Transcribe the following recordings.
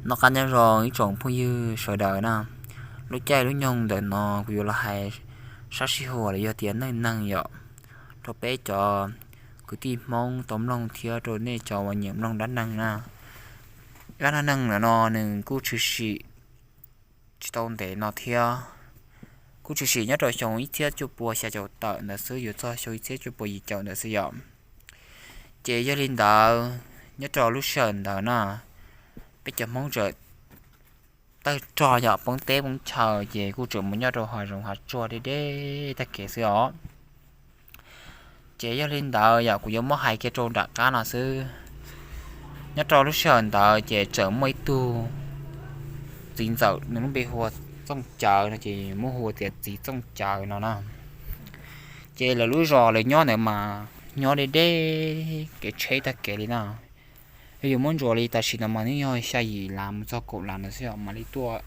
Noj qab nyob zoo ib tsoom phooj ywg sawv daws na. Lub caij lub nyoog ntawm no kuv yuav los hais sab sij huam los yog tias neej neeg yom, rau peb cov kwv tij Hmoob tau mloog thiab rau nej cov uas nyiam mloog dab neeg na. Dab neeg ntawm no nws kuj tshwm sim tsis tau ntev no thiab, kuj tshwm sim nyob rau xyoo ib txhiab cuaj pua xya caum tawm ntawd xwb yuav txog xyoo ib txhiab cuaj pua yim caum ntawd xwb yom. Ces yog li ntawd, nyob rau lub sij hawm ntawd na, peb cov Hmoob txawm tawg rog yom, poob teb poob chaw ces kuj tseem mus nyob rau hav zoov hav tsuag deb deb tag kev xwb os. Ces yog li ntawd yom, kuv yuav muab hais kiag rau nram qab no xwb. Nyob rau lub sij hawm ntawd ces tseem muaj ib tug txiv ntxawm, nws lub npe hu ua Txooj Cawv no ces muab hu tias txiv Txooj Cawv no na. Ces lawv lub zos lawv nyob ntawd mas nyob deb deb kev tsheb tag kev li na. Yog yuav muab ntsuas li tam sim no mas nws yog xya yim lav mus txog kaum lav ntawd xwb yom, mam li tuaj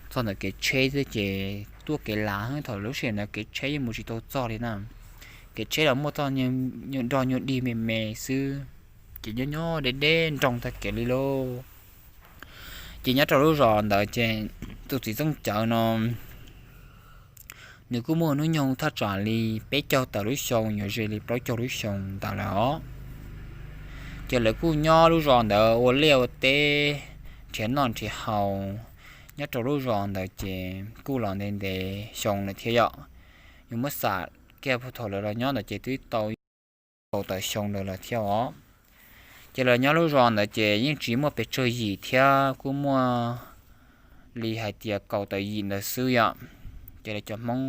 txog ntawm kev tsheb xwb ces tuaj kev lav, thaum lub sij hawm ntawd kev tsheb yeej mus tsis tau txog li na. Kev tsheb los muaj txoj nyuag nroj nyuag dig me me xwb, ces nyob nyob deb deb nroog tag kev li lauj. Ces nyob rau lub zos ntawd ces tus txiv Txooj Cawv no nws kuj muaj hnub nyoog thaj tsam li peb caug tawm lub xyoo yuav ze li plaub caug lub xyoo ntawd lawm os. Ces lawv kuj nyob lub zos ntawd ua liaj ua teb, nrhiav noj nrhiav haus. Nyob rau lub zos ntawd ces kuj los ntev ntev xyoo lawm thiab yom. Yuav muab xam kiag puag thaum lawv los nyob ntawd ces twb tau kaum tawm xyoo ntawd lawm thiab os. Ces lawv nyob lub zos ntawd ces yeej tsis muaj pes tsawg yim thiab, kuj muaj li hais tias kaum tawm yim ntawd xwb yom. Ces lawv cov Hmoob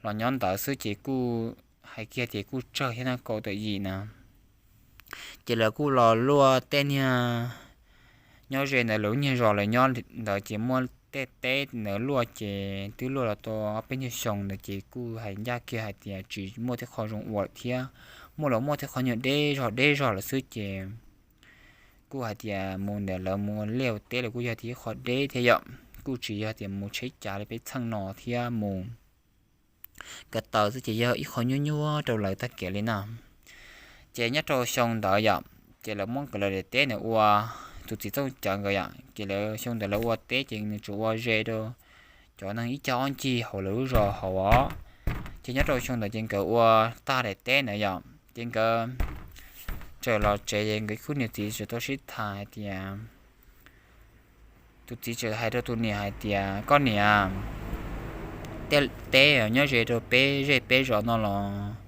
los nyob ntawd xwb ces kuj hais kiag tias kuj tsawg thiab na, kaum tawm yim na. Ces lawv kuj los luaj tej niag nyob ze ntawd, lawv lub niag zos lawv nyob ntawd ces muaj tej teb ntawd luaj ces twb luaj los tau ob peb nyuag xyoo ntawd ces kuj hais ncaj kiag hais tias tsis muaj tej qho zoo ua lawm thiab, muaj los muaj tej qho nyuag deb zog deb zog lawm xwb ces kuj hais tias mus ntawm lawv mus ua liaj ua teb los kuj yog tias ib qho deb thiab yom, kuj tsis yog tias mus tsheb cav li peb txheej no thiab mus ko taw xwb ces yog ib qho nyuaj nyuaj rau lawv tag kev li na. Ces nyob rau xyoo ntawd yom, ces lawv muab nkawd lawv daim teb ntawd ua, tus txiv Txooj Cawv nkawd yom, ces lawv xyoo ntawd lawv ua teb ces nws tsuas ua ze rau cov neeg ib cag ob ncig hauv lawv lub zos hauv os. Ces nyob rau xyoo ntawd ces nkawd ua tag daim teb ntawd yom, ces nkawd txawm los tsev es nkawd khub niam txiv txawm tau sib tham hais tias, tus txiv txawm hais rau tus niam hais tias, koj niam, tej teb nyob ze rau peb zej peb zos no los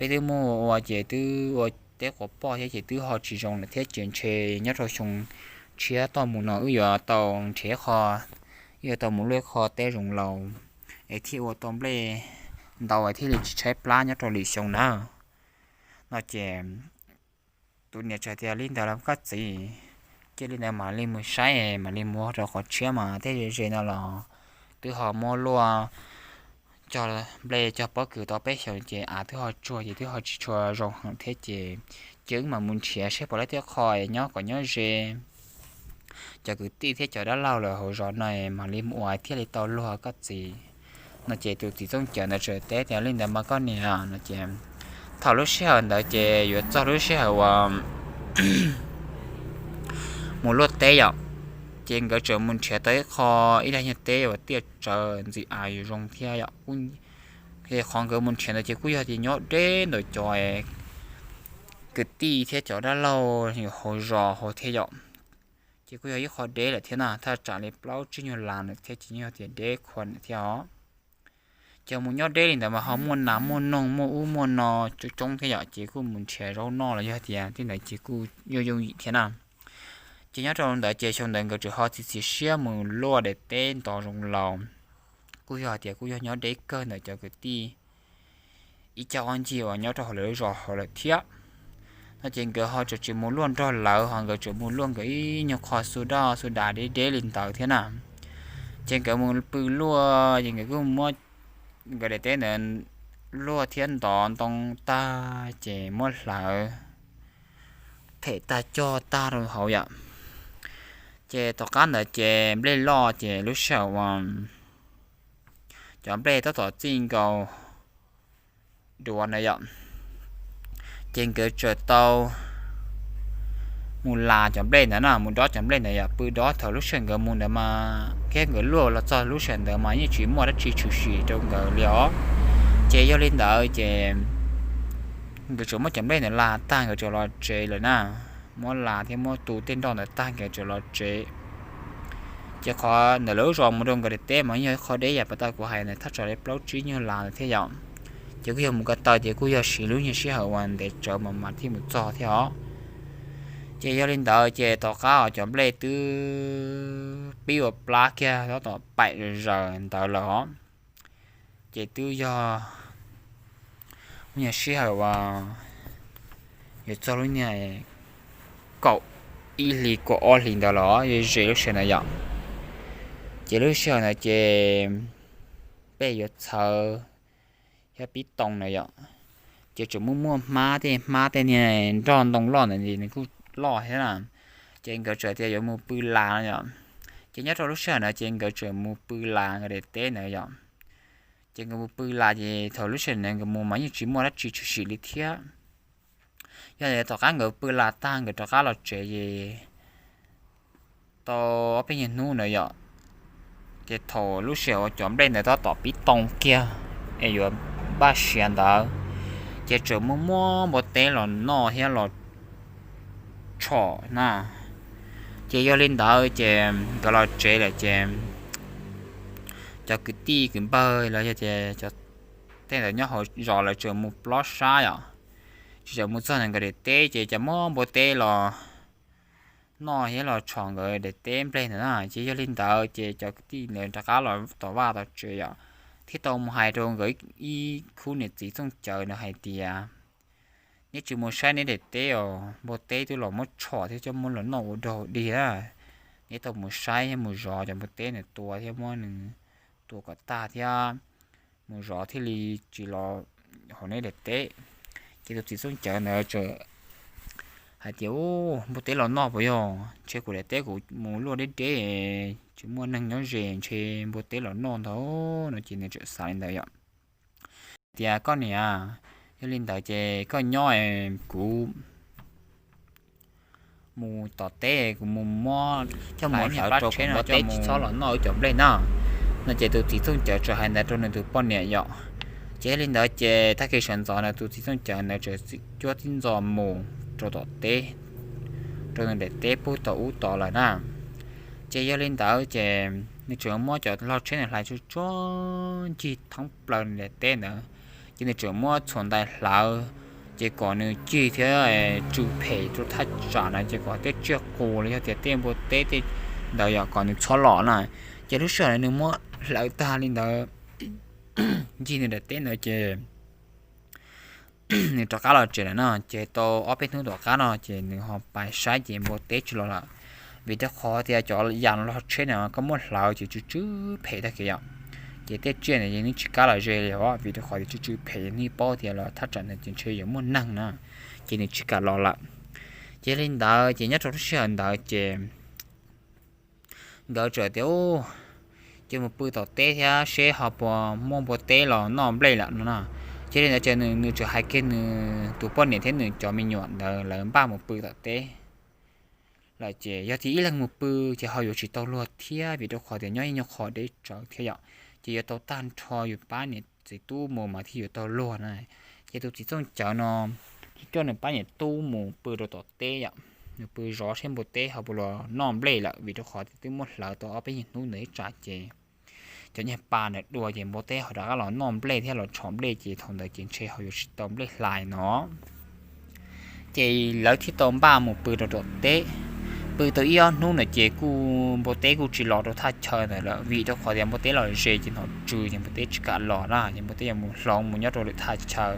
peb twb muab ua ces twb ua teb quas poj thiab ces twb ho tsis zoo lawm thiab ces ntshe nyob rau xyoo tshiab toj mus no wb yuav tau nrhiav qho, wb yuav tau mus luaj qho teb zoo laus es thiaj ua tau nplej ntau es thiaj li tsis tshaib plab nyob rau lwm xyoo na. No ces tus niam txawm tias, li ntawd los koj txiv, cia li ntawd mam li mus saib mam li mus rau qhov tshiab mas tej ze ze no los twb ho muab luaj cog nplej cog pob kws tau peb xyoos ces av twb ho tsuag ces twb ho tsis tshua zoo heev thiab ces, ces wb mam mus nrhiav saib puas laib tej qho nyob kom nyob ze cov kwv tij thiab cov dab laug lawm hauv zos no mam li mus ua thiaj li tau luag koj txiv. No ces tus txiv Txooj Cawv ntawd txawm teb tias, li ntawd mas koj niam, no ces thaum lub sij hawm ntawd ces yuav txog lub sij hawm uas mus luaj teb yom, ces nkawd txawm mus nrhiav tau ib qho, ib daig nyuag teb uas tiaj tsawv ntxim av yuav zoo thiab yom. Qhov nkawd mus nrhiav ntawd ces kuj yog tias nyob deb ntawm cov kwv tij thiab cov dab laug hauv zos hauv thiab yom. Ces kuj yog ib qho deb lawm thiab na, thaj tsam li plaub tsib nyuag las lawm thiab ces yog tias deb qhuav lawm thiab os. Ces mus nyob deb li ntawd mas ho muaj nas muaj noog muaj ub muaj no coob coob thiab yom, ces kuj mus nrhiav zaub noj los yog tias tej ntawd ces kuj yooj yooj yim thiab na. Ces nyob rau ntawd ces xyoo ntawd nkawd txawm ho txiav txim siab mus luaj daim teb ntov zoo laus. Kuj yog hais tias kuj yog nyob deb kawg ntawm cov kwv tij ib cag ob ncig uas nyob rau hauv lawv lub zos hauv lawm thiab. No ces nkawd ho txawm tsis mus luaj nrog lawv, ho nkawd txawm mus luaj nkawd ib nyuag qho xu daj xu das deb deb li ntawd thiab na. Ces nkawd mus pw luaj ces nkawd kuj muab nkawd daim teb ntawd luaj thiab ntov ntoo tag ces muab hlawv them tag cog tag rau hauv yom. Ces tom qab ntawd ces nplej loj ces lub sij hawm uas cov nplej tab tom txij nkaus duav na yom, ces nkawd txawm tau mus las cov nplej ntawd na, mus dob cov nplej ntawd yom. Pw dob thaum lub sij hawm nkawd mus ntawd mas thiab nkawd luaj los txog lub sij hawm ntawd mas yeej tsis muaj dab tsi tshwm sim rau nkawd li os. Ces yog li ntawd ces nkawd tseem muab cov nplej ntawd las tag nkawd tseem los tsev lawm na. Muab las thiab muab tu tej nroj ntawd tag nkawd tseem los tsev. Ces qhov ntawm lawv lub zos mus rau nkawd daim teb mas yog ib qho deb yam pas tau kuv hais ntawd thaj tsam li plaub tsib nyuag las ntawd thiab yom. Ces kuj yog mus ko taw ces kuj yog siv lub nyuag sij hawm uas ntev tsawv mas mam thiaj mus txog thiab os. Ces yog li ntawd ces tom qab os cov nplej twb pib ua plab kiag tab tom paim zaws ntawd lawm os. Ces twb yog lub nyuag sij hawm uas yuav txog lub niag kaum ib hlis kaum ob hlis ntawd los ze ze lub sij hawm ntawd yom. Ces lub sij hawm ntawd ces peb yuav txhawv thiab pib too na yom. Ces tseem muaj muaj hmab tej hmab tej niag nroj ntoo loj ntawd nws kuj loj thiab na. Ces nkawd txawm tias yuav mus pw las no yom. Ces nyob rau lub sij hawm ntawd ces nkawd tseem mus pw las nkawd daim teb ntawd yom. Ces nkawd mus pw las ces thaum lub sij hawm ntawd nkawd mus mas yeej tsis muaj dab tsi tshwm sim li thiab. Yog tom qab nkawd pw las tag nkawd rov qab los tsev ces tau ob peb nyuag hnub ntawd yom. Ces thaum lub sij hawm uas cov nplej ntawd tab tom pib too kiag es yuav npaj siav ntawd, ces tseem muaj muaj npua teb los noj thiab los tshom na. Ces yog li ntawd ces nkawd los tsev lawm ces cov kwv tij kwv npawg los yog tias cov tej ntawd nyob hauv zos lawv tseem mus plob sab yom. Tsis tseem mus txog ntawm nkawd daim teb ces cov muaj npua teb los noj thiab los tshom nkawd daim teb nplej ntawd na. Ces yog li ntawd ces cov kwv tij ntawd rov qab los tom vaj tom tsev yom, thiab tau mus hais rau nkawd ib khub niam txiv txooj cawv ntawd hais tias, neb tsis mus saib neb daim teb os, npua teb twb los muab tshom thiab coj muab los noj ua dog dig na. Neb tau mus saib thiab mus zov cov npua teb ntawd tua thiab muab nws tua kom tag thiab mus zov thiaj li tsis los hauv neb daim teb. Ces tus txiv txooj cawv ntawd txawm hais tias, u, npua teb los noj puas yog? Ntshe kuv daim teb kuv mus luaj deb deb, tsis muaj neeg nyob ze, ntshe npua teb los noj ntag no. Ces nws txawm xav li ntawd yom. Tias, koj niam, yog li ntawd ces koj nyob, kuv mus tom teb, kuv mus muab coj mus hlawv rau kuv npua teb tsis txhob los noj wb cov nplej na. No ces tus txiv txooj cawv txawm hais ntawd rau nws tus poj niam yom. Ces yog li ntawd ces tag kis sawv ntxov ntawd tus txiv txooj cawv ntawd txawm cuab tib ntxo mus rau tom teb, rau nws daim teb puag tom ub tod lawm na. Ces yog li ntawd ces nws tseem muab cov hlo tsheb ntawd hlais tsuag tsuag ncig thoob plaws nws daim teb ntawd. Ces nws tseem muab txhuam ntais hlawv, ces kom nws cig thiab tsw phem rau thaj tsam na, ces kom tej tsiaj qus los yog tias tej npua teb tej ntawd yom kom nws txhob los na. Ces lub sij hawm nws muab hlawv tag li ntawd ncig nws daim teb ntawd ces nws rov qab los tsev lawm no. Ces tau ob peb hnub tom qab no ces nws ho pais saib ces npua teb tsis los lawm, vim rau qhov tias cov yas hlo tsheb na koj muab hlawv ces tsw tsw phem tag kev yom. Ces tej tsiaj ntawd yeej tsis kam los ze li os, vim rau qhov tias tsw tsw phem yeej paub tias los thaj tsam ntawd ces ntshe yuav muaj neeg na, ces nws tsis kam los lawm. Ces li ntawd ces nyob rau lub sij hawm ntawd ces nkawd txawm tias, u, ces mus pw tom teb thiab seb ho puas muaj npua teb los noj nplej lawm no na. Ces li ntawd ces nws txawm hais kiag nws tus poj niam thiab nws cov me nyuam ntawd lawv npaj mus pw tom teb lawm. Ces yog tias ib leeg mus pw ces ho yuav tsis tau luag thiab, vim rau qhov tias nyob ib nyuag qho deb tsawv thiab yom. Ces yuav tau tag nrho yus pab niam txiv tub mus mas thiaj yuav tau luag na. Ces tus txiv txooj cawv no coj nws pab niam tub mus pw rau tom teb yom. Nws pw zov seb npua teb ho puas los noj nplej lawm, vim rau qhov tias twb muab hlawv tau ob peb nyuag hnub ntawd ib tsam ces cov niag pa ntawd dua ces npua teb ho rov qab los noj nplej thiab los tshom nplej, ces thaum ntawd ces ntshe ho yuav tsis tau nplej hlais no. Ces lawv thiaj tau npaj mus pw rau tom teb. Pw tau ib ob hnub ntawd ces kuj npua teb kuj tsis los rau thaj chaw ntawd lawm, vim rau qhov tias npua teb los ze ces hnov tsw ces npua teb tsis kam los na, ces npua teb yuav mus hloov mus nyob rau lwm thaj chaw.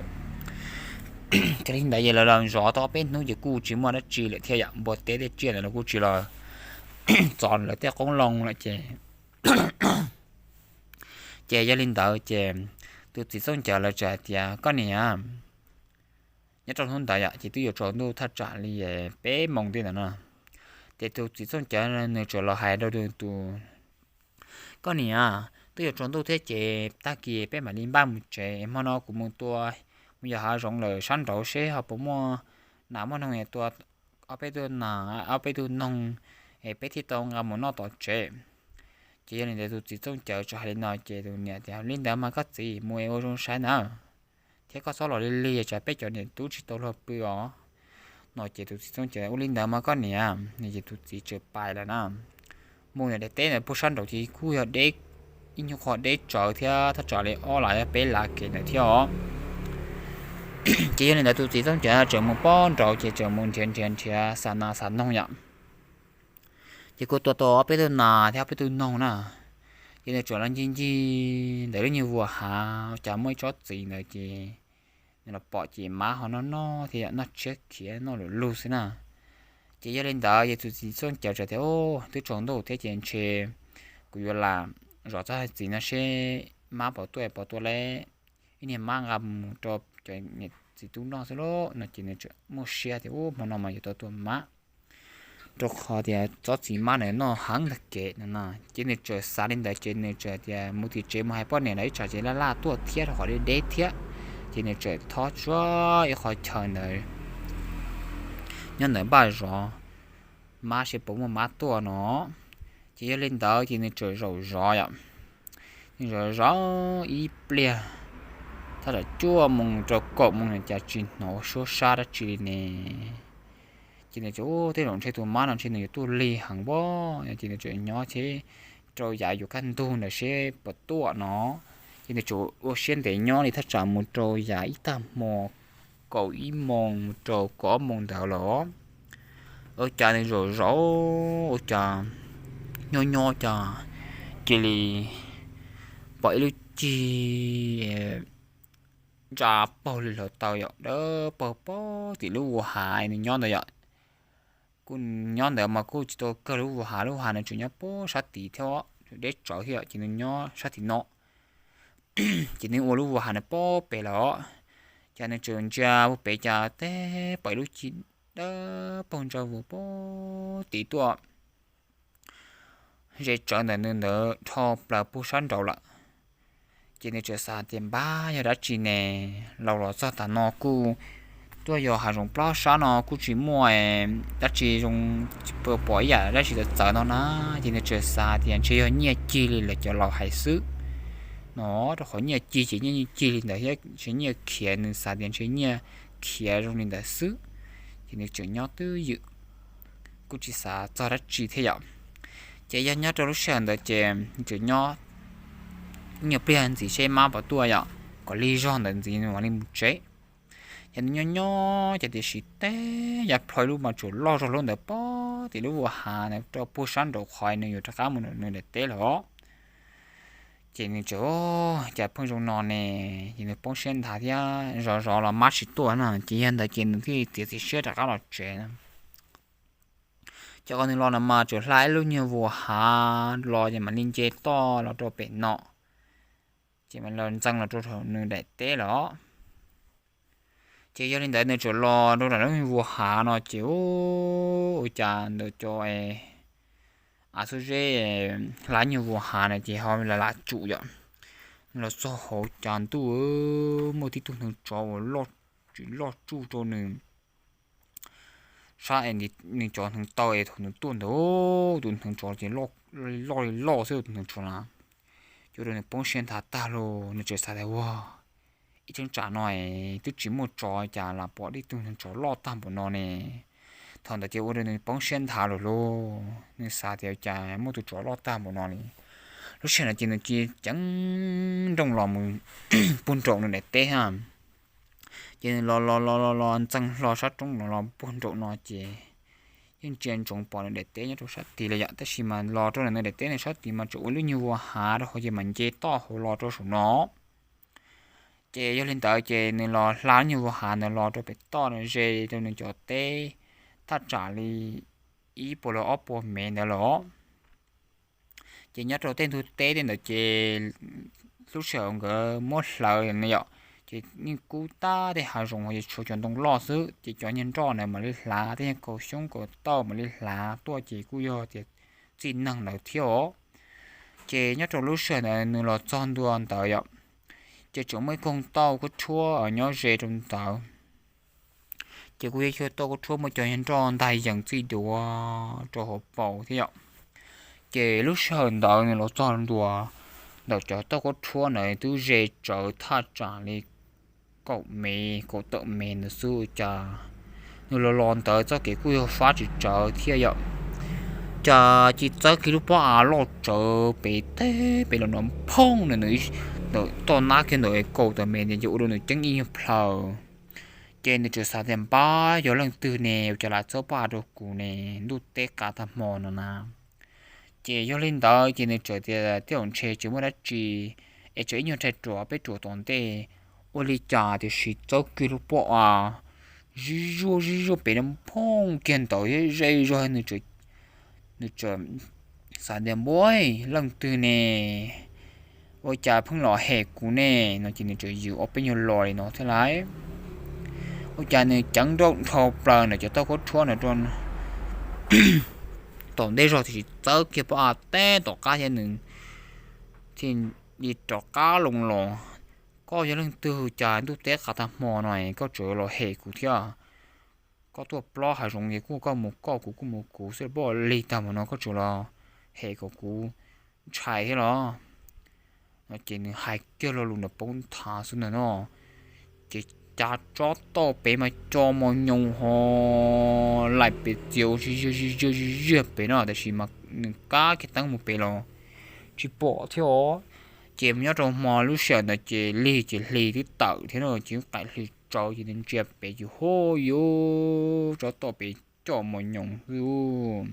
Ces li ntawd ces lawv los zov tau ob peb hnub ces kuj tsis muaj dab tsi lawm thiab yom, npua teb tej tsiaj ntawd los kuj tsis los txov lawv tej qoob loo lawm ces ces yog li ntawd ces tus txiv txooj cawv lawv txawm hais tias, koj niam, nyob rau hnub ntawd yom ces twb yuav tsaus ntuj thaj tsam li peb moos tej ntawd no. Ces tus txiv txooj cawv nws txawm los hais rau tus, koj niam, twb yuav tsaus ntuj thiab ces tag kis peb mam li npaj mus tsev, hmo no kuv mus tua, mus yos hav zoov lawm sab nraud seb ho puas muaj nas muaj noog tua ob peb tug nas, ob peb tug noog, es peb thiaj tau nqa mus noj tom tsev. Ces yog li ntawd tus txiv Txooj Cawv txawm hais li no ces tus niam tias, Li ntawd mas koj txiv mus es ua zoo saib na, thiab koj txhob los lig lig tsam peb cov niam tub tsis tau luag pw os. No ces tus txiv Txooj Cawv, Ua li ntawd mas koj niam. Ces tus txiv txawm pais lawm na. Mus ntawm daim teb ntawd puag sab nraud ces kuj yog deb, ib nyuag qho deb tsawv thiab, thaj tsam li ob las peb las kev ntawd thiab os. Ces yog li ntawd tus txiv Txooj Cawv txawm mus pob nraud ces txawm mus nrhiav nrhiav nrhiav xa nas xa noog yom. Ces kuj tua tau ob peb tug nas thiab ob peb tug noog na. Ces nws txawm los ncig ncig ntawm lub nyuag vuas hav cas muaj ib tsob txiv ntawd ces nws los pom ces mab ho noj noj thiab yom, noj tshiab khiav noj lus lug xwb na. Ces yog li ntawd ces tus txiv Txooj Cawv txawm tias, Twb tsaus ntuj thiab ces ntshe kuv yuav lam zov tsob txiv no seb mab puas tuaj, puas tuaj lawm ib niag mab nqa mus rau cov niam txiv tub noj xwb lauj. No ces nws txawm muaj siab tias, Ub, hmo no mas yuav tau tua mab, rau qhov tias tsob txiv mab ntawd noj heev tag kev no no. Ces nws txawm xav li ntawd ces nws txawm tias mus tim tsev mus hais poj niam lawv ib tsam ces laj laj tuaj thiab rau qhov deb deb thiab. Ces nws txawm thob tsuag ib qho chaw ntawd nyob ntawd npaj zov mab seb puas muaj mab tuaj no. Ces yog li ntawd ces nws txawm zaum zov yom. Nws zaum zov ib pliag, thaj tsam cuaj moos rau kaum moos no cas tsis hnov suab sab dab tsi li ne. Ces nws txawm, Ub, tej zaum ntshe tus mab no ntshe nws yuav tuaj lig heev pob. Ces nws txawm nyob thiab rau yav yuav kaj ntug ntawd seb puas tuaj no. Ces nws txawm ua siab ntev nyob li thaj tsam mus rau yav ib tag hmo kaum ib moos mus rau kaum ob moos ntawd los ua cas nws zaum zov, ua cas nyob nyob cas cia li pom ib lub cig ntsa paug li hluav taws yom, dawb paug pem tim lub vuas hav nws nyob ntawd yom. Kuj nyob ntawd mas kuj tsis tau kawg lub vuas hav, lub hav nws tseem nyob pem sab tid thiab, deb tsawv thiab ces nws nyob sab tim no. Ces nws ua lub vuas hav nws pem pem los, ces nws tseem ntsia pem cas teb pom ib lub cig dawb paug ntsa vuas pem tid tuaj ze tsawv ntawm nws ntawd dhau plaws puag sab nraud lawm. Ces nws txawm xav tias, Npab, yog dab tsi ne? Laus los txog tas no kuj tuaj yos hav zoov plob sab no kuj tsis muaj dab tsi zoo, pom ib yam dab tsi txawv txawv no na. Ces nws txawm xav tias ntshe yog nyiaj cig li lawv cov laus hais xwb no, rau qhov nyiaj cig ces nyiaj cig li ntawd thiab, ntshe nyiaj khiav, nws xav tias ntshe nyiaj khiav zoo li ntawd xwb. Ces nws tseem nyob twj ywm, kuj tsis xav txog dab tsi thiab yom. Ces yog nyob rau lub sij hawm ntawd ces nws tseem nyob ib nyuag pliag ntxiv seb mab puas tuaj yom, kom lig zog ntawd ntxiv nws mam li mus tsev. Ces nws nyob nyob ces tiam sis teb yav plho ib lub mas tseem loj zog lub ntawd pem tim lub vuas hav ntawd rau puag sab nraud qhov nws yuav rov qab mus nws daim teb lawm. Ces nws tseem, Cas pheej zoo no ne? Ces nws poob siab nthav thiab zov zov los mab tsis tuaj na, ces yog ntawd ces nws thiaj li txiav txim siab rov qab los tsev na. Ces qhov nws los no mas tseem hla ib lub nyuag vuas hav los ces mam li nce toj los rau pem no, ces mam los ntxees los rau nws daim teb lawm. Ces yog li ntawd nws tseem los rau nram lub nyuag vuas hav no ces ua cas ntawm cov av xub zeb hla nyuag vuas hav no ces ho lam lam tsum yom. Nws los txog hauv cas ntuj muaj tib tug hneev tsov uas loj tsis loj tsuj rau nws sab, nws cov hneev taw es thaum nws tuaj ntawd tus hneev tsov ces loj li loj xwb tus hneev tsov na. Ces ua rau nws poob siab nthav tag los nws tseem xav tias, Ua, ib cheeb tsam no twb tsis muaj tsov cas lam pom ib tug hneev tsov loj tag npaum no ne? Thaum ntawd ces ua rau nws poob siab nthav lawm lauj, nws xav tias cas muaj tus tsov loj tag npaum no li. Lub sij hawm no ces nws cia li ceev nrooj los mus puag nraum nws daim teb ha. Ces nws los los los los los ntxees hlo sab roob no los puag nraum no ces yeej ntsia ntsoov pom nws daim teb nyob rau sab tid li yom, tab sis mas los rau nws daim teb nws sab tid mas tseem ua ib lub nyuag vuas hav rau hauv ces mam nce toj hauv los rau saum no. Ces yog li ntawd ces nws los hla lub nyuag vuas hav ntawd los rau pem toj no ze rau nws cov teb thaj tsam li ib puas los ob puas mev ntawd los. Ces nyob rau tej ntug teb tej ntawd ces lub sij hawm nkawd muab hlawv no yom, ces yeej kub tag tej hav zoov ces tshuav cov ntoo loj xwb, ces cov niag nroj ntawd mam li hlav, tej niag kaus xyoob kaus tauj mam li hlav tuaj ces kuj yog tias txij neeg ntawd thiab os. Ces nyob rau lub sij hawm ntawd nws los txog ntua ntawd yom, ces tseem muaj ib koog tauj kuj tshuab nyob ze rau ntawd. Ces kuj yog toj khaub rhuab muaj cov nroj ntag yees txij duav rau hauv paus thiab yom. Ces lub sij hawm ntawd nws los txog ntua ntawm cov toj khaub rhuab ntawd twb ze tsawv thaj tsam li kaum mev kaum tawm mev ntawd xwb ua cas nws los los ntawd txoj kev kuj yog fab tsis tsawv thiab yom. Cas cia txawb kiag lub pob av loj tsawv pem teb pem los nrov phooj na, nws ntawm toj nab kiag ntawm kaum tawm mev ntawd ces ua rau nws ceeb ib nyuag plhaw. Ces nws txawm xav tias, npab, yog leej twg ne ua cas lam txawb pob av rau kuv ne, ntuj teb qab tag hmo no na. Ces yog li ntawd ces nws txawm tias, tej zaum ntshe tsis muaj dab tsi, es tsawm ib nyuag rhais ruam peb ruam tom ntej. Ua li cas tiam sis txawb kiag lub pob av, zib zuag zib zuag pem no phooj kiag ntawd thiab ze zog. Nws txawm xav tias, npab, leej twg ne, ua cas pheej los hem kuv ne, no ces nws txawm yws ob peb nyuag lo li no thiab lauj. Ua cas nws ceev nrauj nrho plaws ntawm cov toj khaub rhuab ntawd rau tom ntej zog tiam sis txawb kiag pob av teb tom qab thiab nws thiaj li rov qab loo los. Koj yog leej twg cas ntuj teb qab tag hmo no koj tseem los hem kuv thiab? Koj tuaj plob hav zoov ces kuj koj mus koj, kuv kuj mus kuv xwb, poj lig tag mus no koj tseem los hem kom kuv ntshai thiab los? No ces nws hais kiag lo lus ntawd poob nthav xwb ntag no. Ces cas tsob toj pem mas co mos nyoos ho laim pes txias ua zig zig zig zig pem no, tab sis mas nws kab kiag teeb mus pem los tsis pom thiab os. Ces nyob rau hmo lub sij hawm ntawd ces lig ces hli twb tawm thiab no ces qaim hli tsawv ces nws ntsia pem ces hu yuv tsob toj pem co mos nyoos xwb.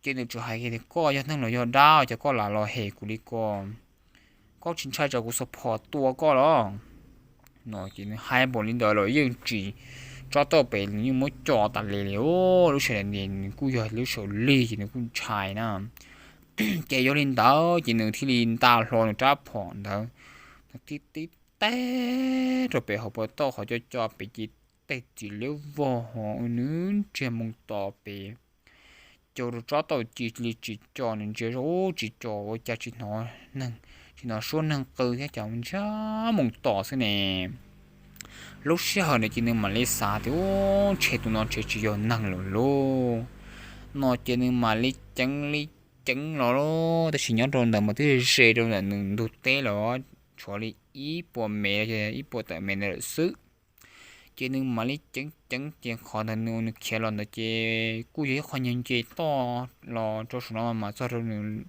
Ces nws txawm hais tias, koj yog neeg los yog dab cas koj lam los hem kuv li ko? Koj tsis ntshai tsam kuv xuas phom tua koj los? No ces nws hais npaum li ntawd los yeej tsis, tsob toj pem nws yeej muab co tas li li. Lub sij hawm ntawd nws kuj yog lub sij hawm lig ces nws kuj ntshai na. Ces yog li ntawd ces nws thiaj li nta hlo nws rab phom ntawd, nws tib tib teb rau pem hauv paus toj qhov co co pem ces tej txiv liab vog ho nws ntsiag moo tos pem. Ces rau tsob toj cia li tsis co, nws ntsia zoj tsis co ua cas tsis hnov neeg, tsis hnov suab neeg qw thiab cas ntsiag moo tos xwb ne. Lub sij hawm ntawd ces nws mam li xav tias, ub, ntshe tus no ntshe tsis yog neeg lawm lauj. No ces nws mam li ceev li ceev los, tab sis nyob rau ntawd mas twb ze rau ntawm nws ntug teb los tshuav li ib puas mev, ib puas tawm mev ntawd lawm xwb. Ces nws mam li ceev ceev ces qhov ntawd nws, nws khiav los ntawd ces kuj yog ib qho nyuag nce toj los rau saum no mas txog rau nws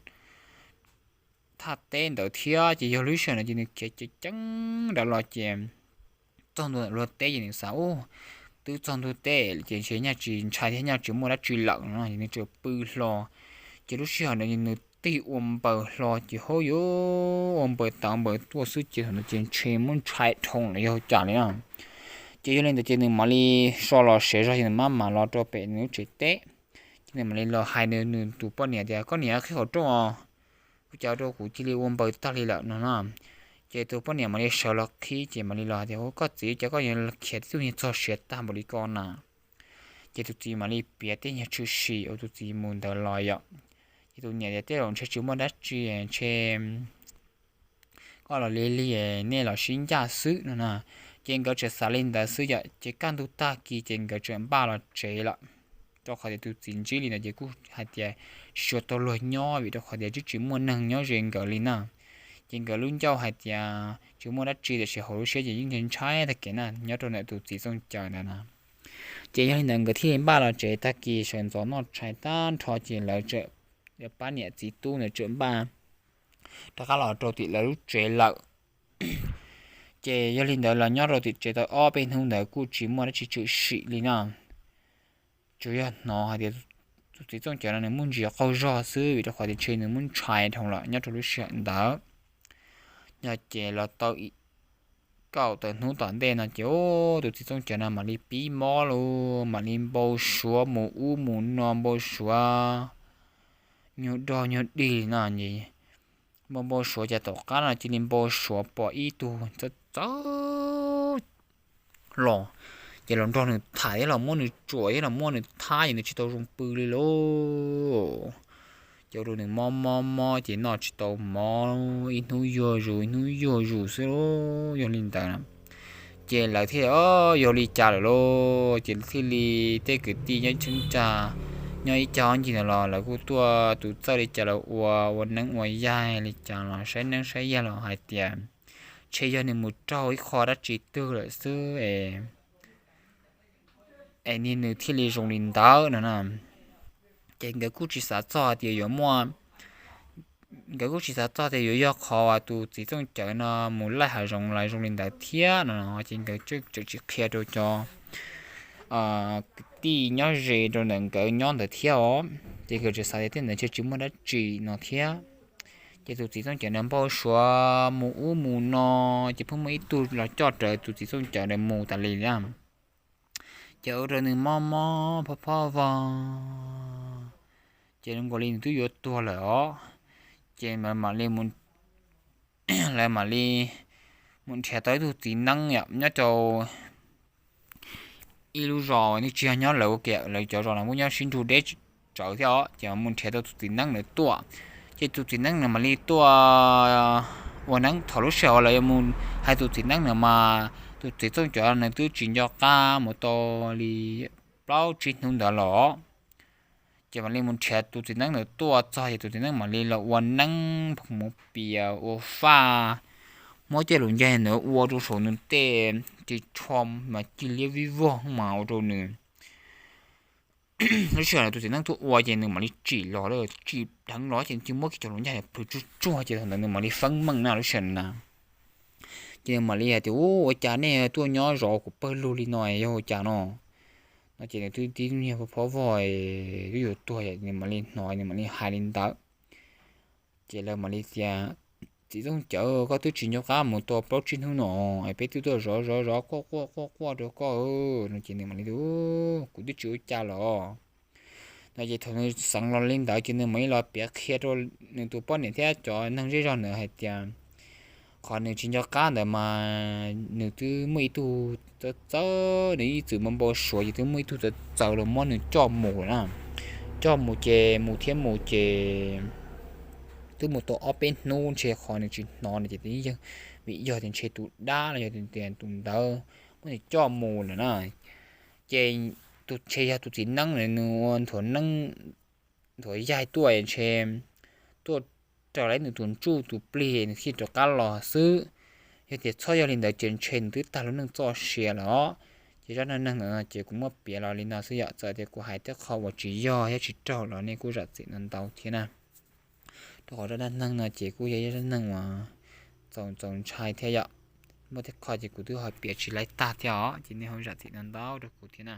thaj teb ntawd thiab. Ces yog lub sij hawm no ces nws khiav ceev ceev nrad los ces txog ntua ntawm luag teb ces nws xav, ub, twb txog ntug teb ces ntshe nyaj tsis ntshai thiab, nyaj tsis muaj dab tsi lawm no ces nws txawm pw hlo. Ces lub sij hawm ntawd nws tig ua npaws hlo ces hauv yuav ua npaws tas npaws tuaj xwb ces thaum ntawd ces ntshe muab ntshai dhau lawm yog cas li no. Ces yog li ntawd ces nws mam li so los sev zog ces nws mam mam los rau pem nws lub tsev teb. Ces nws mam li los hais nws, nws tus poj niam tias, koj niam, qhib qhov rooj os, ua cas rau kuv cia li ua npaws tag li lawm no na. Ces tus poj niam mam li sawv los qhib ces mam li los hais tias, ua koj txiv, cas koj yuav khiav tib tug niag txog siav tag npaum li ko na? Ces tus txiv mam li piav tej nyuag tshwm sim uas tus txiv mus ntawd los yom. Ces tus niam tias, tej zaum ntshe tsis muaj dab tsi, ntshe koj los lig lig, nej los sib ncaj xwb no na. Ces nkawd tseem xav li ntawd xwb yom, ces kaj ntug tag kis ces nkawd tseem npaj los tsev lawm. Rau qhov tias tus txiv ntsib li ntawd ces kuj hais tias tsis tshua tau luag nyob vim rau qhov tias twb tsis muaj neeg nyob ze nkawd li na. Ces nkawd lub ncauj hais tias tsis muaj dab tsi tiam sis hauv lub siab ces yeej ntshai ntshai tag kev na nyob rau ntawm tus txiv Txooj Cawm ntawd na. Ces yog li ntawd nkawd thiaj li npaj los tsev, tag kis sawv ntxov noj tshais tag nrho ces lawv txawm, pab niam txiv tub ntawd txawm npaj rov qab los rau tim lawv lub tsev lawm. Ces yog li ntawd los nyob rau tim tsev tau ob peb hnub ntawd kuj tsis muaj dab tsi tshwm sim li no. Tsuas yog hnov hais tias tus txiv Txooj Cawm no nws muaj ntsis qaug zog xwb vim rau qhov tias ntshe nws muab ntshai dhau lawm nyob rau lub sij hawm ntawd. Nyob ces los tau kaum tawm hnub tom ntej no ces tus txiv Txooj Cawm no mam li pib mob lauj, mam li npau suav mus ub mus no, npau suav nyuag dog nyuag dig no. Npau npau suav ces tom qab no cia li npau suav pom ib tug txawj txawj los, ces los nrog nws tham thiab los muab nws tsuam thiab los muab nws thab ces nws tsis tau zoo pw li lauj. Ces ua rau nws mob mob mob ces noj tsis tau mov, ib hnub yuag zus ib hnub yuag zus xwb lauj. Yog li ntawd, Ces lawv thiaj li, o, yog li cas lawm lauj? Ces thiaj li tej kwv tij nyob cheeb tsam, nyob ib cag ob ncig ntawd los lawv kuj tuaj tus txawj li cas los ua, ua neeb ua yaig li cas los saib neeb saib yaig los hais tias ntshe yog nws mus raug ib qho dab tsi twg lawm xwb es es niag nws thiaj li zoo li ntawd no na. Ces nkawd kuj tsis xav txog tias yuav muaj, nkawd kuj tsis xav txog tias yuav yog qhov uas tus txiv Txooj Cawv no mus laij hav zoov los zoo li ntawd thiab no, ces nkawd tseem tsis qhia rau cov kwv tij nyob ze rau ntawm nkawd nyob ntawd thiab os. Ces nkawd tseem xav tias tej ntawd ntshe tsis muaj dab tsi no thiab. Ces tus txiv Txooj Cawv ntawd npau suav mus ub mus no, ces pheej muaj ib tug los coj rawv tus txiv Txooj Cawv ntawd mus tas li na. Ces ua rau nws mob mob phob phob vog, ces zoo nkaus li nws twb yuav tuag lawm os. Ces mam li, lawv mam li mus nrhiav tau ib tug txiv neeb yom, nyob rau ib lub zos, nws tsis yog nyob lawv ua ke, lawv cov zos no muaj nyob sib nrug deb tsawv thiab os. Ces mus nrhiav tau tus txiv neeb ntawd tuaj, ces tus txiv neeb ntawd mam li tuaj ua neeb. Thaum lub sij hawm uas lawv yuav mus hais tus txiv neeb ntawd mas tus txiv Txooj Cawv nws twb tsis nco qab mus tau li plaub tsib hnub ntawd los. Ces mam li mus nrhiav tus txiv neeb ntawd tuaj txog, ces tus txiv neeb mam li los ua neeb, mus pias ua faj, muab cov lus ncaig ntawd ua rau saum nws tej ris tsho mas cig liab vij vog mas ua rau nws. Lub sij hawm tus txiv neeb tuaj ua ces nws mam li tsim los, tsim dheev los ces nws cia li muab kiag cov lus ncaig plhws tsuag tsuag, ces thaum ntawd nws mam li feeb meej na lub sij hawm na. Ces nws mam li hais tias, Ub, ua cas nej tuaj nyob zov kuv pawg lug li no yog ua cas no? No ces nws twb tib niag phob vog, twb yuav tuag, nws mam li hnov nws mam li hais li ntawd. Ces lawv mam li tias, Txiv Txooj Cawv, koj twb tsis nco qab mus tau plaub tsib hnub no es peb twb tuaj zov zov zov quaj quaj quaj quaj rau koj no. Ces nws mam li tias, Kuv twb tsis ua cas los. No ces thaum nws xeev los li ntawd ces nws mam li los piav qhia rau nws tus poj niam thiab cov neeg zej zog ntawd hais tias qhov nws tsis nco qab ntawd mas nws twb muaj ib tug txawv txawv, nws ib txwm npau suav ces twb muaj ib tug txawv txawv los muab nws coj mus lawm na. Coj mus ces mus thiab mus ces twb mus tau ob peb hnub ntshe qhov nws tsis hnov no ces yeej vim yog tias ntshe tus dab los yog tias tus ntawd muab nws coj mus lawm na. Ces tus ntshe yog tus txiv neeb ntawd nws ua nthuav neeb nthuav yaig tuaj ntshe tuaj raws lawv nws tus ntsuj tus plig nws thiaj rov qab los xwb. Yog tias txhob yog li ntawd ces ntshe nws twb tag lub neej txoj sia lawm os. Ces zaj neeg ntawd no ces kuv muab piav los li no xwb yom, txawm tias kuv hais tej qho uas tsis yog thiab tsis raug los nej kuj zam txim ntau ntau thiab na. Rau qhov zaj dab neeg no ces kuj yog ib zaj dab neeg uas txaus txaus ntshai thiab yom. Muaj tej qho ces kuv twb ho piav tsis laib tag thiab os, ces nej ho zam txim ntau ntau rau kuv thiab na.